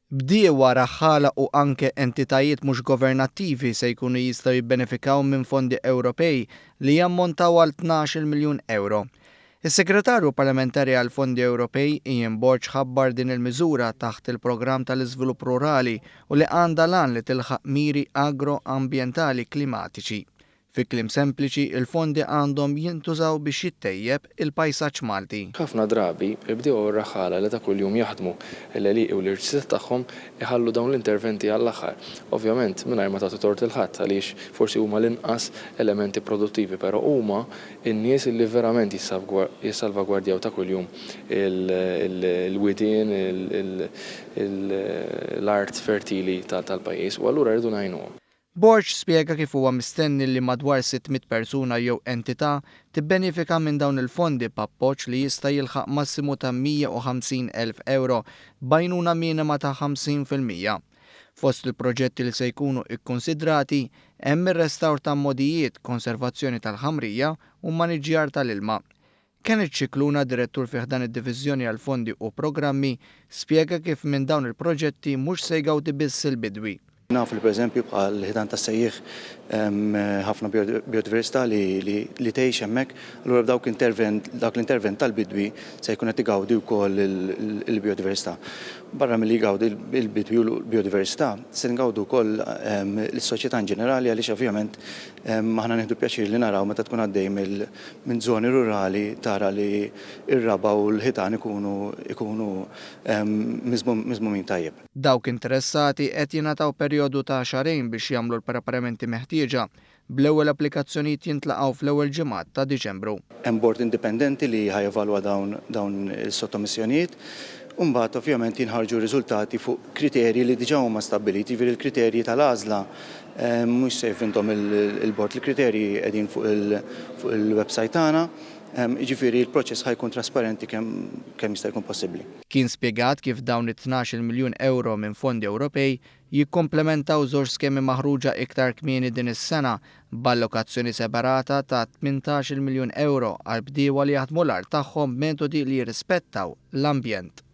Bdiewa, raħħala u anke entitajiet mhux governattivi se jkunu jistgħu jibbenefikaw minn fondi Ewropej li jammontaw għal 12-il miljun ewro. Is-Segretarju Parlamentari għall-Fondi Ewropej, Ian Borg ħabbar din il-miżura taħt il-Programm tal-Iżvilupp Rurali u li għandha l-għan li tilħaq miri agro-ambjentali klimatiċi. Fi kliem sempliċi, il-fondi għandhom jintużaw biex jittejjeb il-pajsaġġ Malti. Ħafna drabi, il-bdiewa u r-raħħala li ta' kuljum jaħdmu l-għelieqi u l-irċiżat tagħhom iħallu dawn l-interventi għall-aħħar. Ovvjament, mingħajr ma tagħti tort lil ħadd għaliex forsi huma l-inqas elementi produttivi, però huma n-nies li verament jissalvagwardjaw ta' kuljum il-widien, l-art fertili tal-pajjiż u allura rridu ngħinuhom. Borg spjega kif huwa mistenni li madwar 600 persuna jew entità tibbenifika minn dawn il-fondi b'appoġġ li jista' jilħaq massimu ta' 150,000 ewro b'għajnuna minima ta' 50%. Fost il-proġetti li se jkunu ikkunsidrati hemm ir-restawr ta' mogħdijiet, konservazzjoni tal-ħamrija u mmaniġġjar tal-ilma. Kenneth Scicluna, Direttur fi ħdan id-Diviżjoni għall-Fondi u Programmi, spjega kif minn dawn il-proġetti mhux se jgawdi biss il-bidwi. Nafu li pereżempju bħal ħitan tas-sejjieħ hemm ħafna bijodiversità li li tgħix hemmhekk, allura b'dawk intervent dak l-intervent tal-bidwi se jkun qed igawdi wkoll il-bijodiversità. Barra milli jgawdi l-bidwi u l-bijodiversità, se ngawdu wkoll is-soċjetà in ġenerali għaliex ovvjament aħna nieħdu pjaċir li naraw meta tkun għaddej mill Minn żoni rurali tara li r-raba' u l-ħitan ikunu ikunu miżmumin tajjeb. Dawk interessati qed jingħataw perjodu ta' xahrejn biex jagħmlu l-preparamenti meħtieġa, bl-ewwel applikazzjonijiet jintlaqgħu fl-ewwel ġimgħat ta' Diċembru. Hemm bord indipendenti li ħa jevalwa dawn dawn is-sottomissjonijiet u mbagħad ovvjament jinħarġu r-riżultati fuq kriterji li diġà huma stabbiliti, jiġifieri l-kriterji tal-għażla Mhux se jivvinthom il-bord, il-kriterji qegħdin fuq il-websajt tagħna, jiġifieri l-proċess ħa jkun trasparenti kemm jista' jkun possibbli. Kien spjegat kif dawn it-12-il miljun ewro minn fondi Ewropej jikkomplementaw żewġ skemi maħruġa iktar kmieni din is-sena b'allokazzjoni separata ta' 18-il miljun ewro għall-bdiewa li jaħdmu l-art tagħhom b'metodi li jirrispettaw l-ambjent.